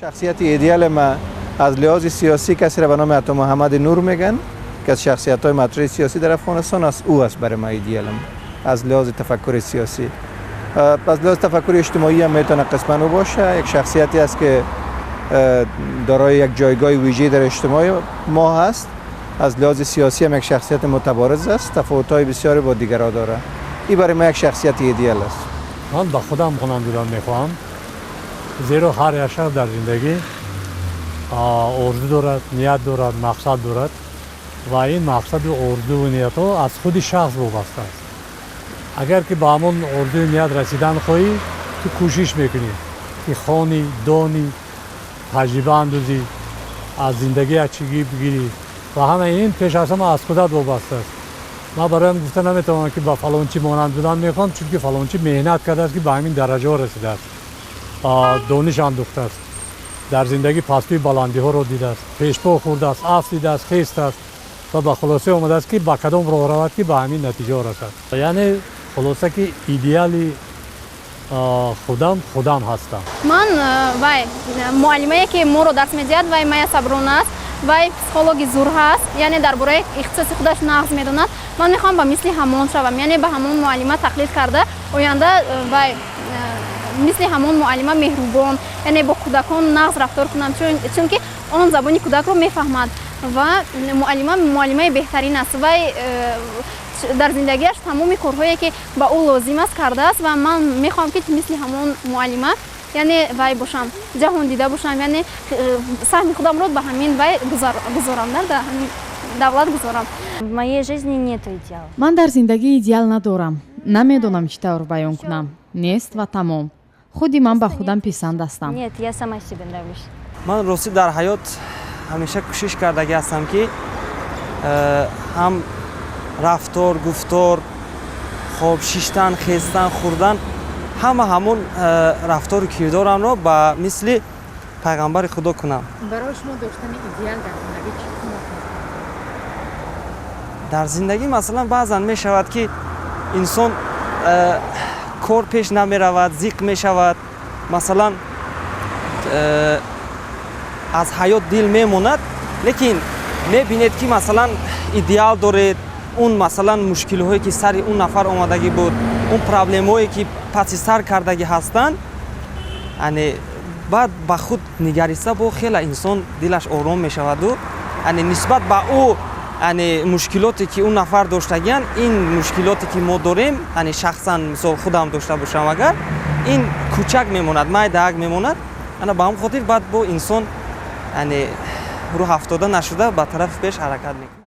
Шахсияти идеали ма аз лиҳози сиёсӣ касеро ба номи Ато Муҳаммади Нур мегӯянд, ки аз шахсиятҳои матраҳи сиёсӣ дар Афғонистон аст. Ӯ аст барои ма идеалам аз лиҳози тафаккури сиёсӣ. Аз лиҳози тафаккури иҷтимоӣ ҳам метавонад қисман ӯ боша. Як шахсияте аст, ки дорои як ҷойгоҳи вижае дар иҷтимои мо ҳаст. Аз лиҳози сиёсӣ ҳам як шахсияти мутаборез аст, тафовутҳои бисёре бо дигарон дорад. Ин барои ма як шахсияти идеал аст. Ман ба худам монанд будан мехоҳам, зеро ҳар як шахс дар зиндагӣ орзу дорад, ният дорад, мақсад дорад ва ин мақсаду орзуву ниятҳо аз худи шахс вобаста аст. Агар ки ба ҳамон орзую ният расидан хоҳӣ, ту кӯшиш мекунӣ, ки хонӣ, донӣ, таҷриба андӯзӣ, аз зиндагӣ як чизи бигирӣ ва ҳамаи ин пеш аз ҳама аз худат вобаста аст. Ман бароям гуфта наметавонам, ки ба фалончӣ монанд будан мехоҳам, чунки фалончӣ меҳнат кардааст, ки ба ҳамин дараҷаҳо расидааст, дониш андӯхтааст, дар зиндагӣ пастуи баландиҳоро дидааст, пешпо хӯрдааст, афтидааст, хестааст ва ба хулоса омадааст, ки ба кадом роҳ равад, ки ба ҳамин натиҷаҳо расад. Яъне хулоса, ки идеали худам худам ҳастам. Ман вай муаллимае, ки моро дарс медиҳад, вай Мая Саброна аст. Вай психологи зур ҳаст, яъне дар бораи ихтисоси худаш нағз медонад. Ман мехоҳам ба мисли ҳамон шавам, яъне ба ҳамон муаллима тақлид карда, оянда вай мисли ҳамон муаллима меҳрубон, яъне бо кӯдакон нағз рафтор кунам, чунки он забони кӯдакро мефаҳмад ва муаллима муаллимаи беҳтарин аст. Вай дар зиндагиаш тамоми корҳое, ки ба ӯ лозим аст, кардааст ва ман мехоҳам, ки мисли ҳамон муаллима, яъне вай бошам, ҷаҳондида бошам, яъне саҳми худамро ба ҳамин вай гузорам, дар ҳамин давлат гузорам. В моей жизни нет идеала. Ман дар зиндагӣ идеал надорам. Намедонам, чӣ тавр баён кунам. Нест ва тамом. Худи ман ба худам писанд ҳастам. Нет, я сама себе нравлюсь. Ман ростӣ дар ҳаёт ҳамеша кӯшиш кардагӣ ҳастам, ки ҳам рафтор, гуфтор, хоб, шиштан, хестан, хӯрдан, ҳама ҳамон рафтору кирдорамро ба мисли пайғамбари Худо кунам. Барои шумо доштани идеал дар зиндагӣ чӣ кӯмак мекунад? Дар зиндагӣ, масалан, баъзан мешавад, ки инсон кор пеш намеравад, зиқ мешавад, масалан, аз ҳаёт дил мемонад, лекин мебинед, ки, масалан, идеал доред. Он, масалан, мушкилиҳое, ки сари он нафар омадагӣ буд, он проблемое, ки паси сар кардагӣ ҳастанд, яъне баъд ба худ нигариста бо хела инсон дилаш ором мешаваду, яъне нисбат ба ӯ, яъне мушкилоте, ки он нафар доштагиянд, ин мушкилоте, ки мо дорем, яъне шахсан, мисол, худам дошта бошам агар, ин кӯчак мемонад, майдаак мемонад. Ана ба ҳамн хотир баъд бо инсон, яъне рӯҳ афтода нашуда, ба тарафи пеш ҳаракат мекунад.